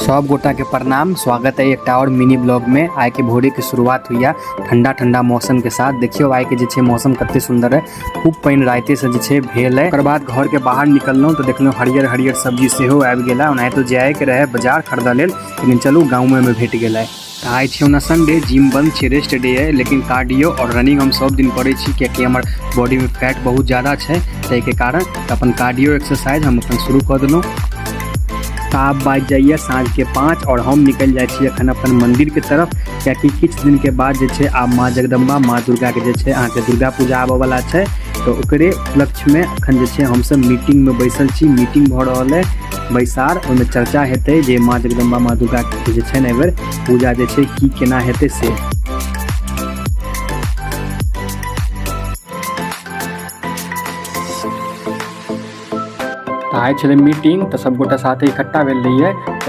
सब गोटा के प्रणाम, स्वागत है एकटा और मिनी ब्लॉग में। आइ के भोरे के शुरुआत हुई ठंडा ठंडा मौसम के साथ। देखियो आइ के जे छै मौसम कते सुंदर है, खूब पानि राते से जे छै भेल है। ओकर बाद घर के बाहर निकललहुँ तो देखलहुँ हरियर हरियर सब्जी सेहो आबि गेल है। ओनाहितो जाए के रहे बाजार खरीदऽ लेल, लेकिन चलू गाँवे में भेट गेल है। तऽ आइ छै ओना संडे, जिम बंद छै, रेस्ट डे है, लेकिन कार्डियो और रनिंग हम सब दिन करै छी, कियाकि हमर बॉडी में फैट बहुत ज़्यादा छै, ताहिके कारण तऽ अपन कार्डियो एक्सरसाइज हम अपन शुरू कऽ देलहुँ। तऽ आब बाजि जाइए साँझके 5 और हम निकलि जाइ छी एखन अपन मन्दिरके तरफ, कियाकि किछु दिनके बाद जे छै आब माँ जगदम्बा माँ दुर्गाके जे छै अहाँके दुर्गा पूजा आबऽवला छै। तऽ ओकरे उपलक्ष्यमे एखन जे छै हमसब मीटिंगमे बैसल छी। मीटिंग भऽ रहल अइ, बैसार, ओहिमे चर्चा हेतै जे माँ जगदम्बा माँ दुर्गाके जे छै ने एहिबेर पूजा जे छै की केना हेतै से। तऽ आइ छलै मीटिंग, तऽ सबगोटा साथे इकट्ठा भेल रहियै।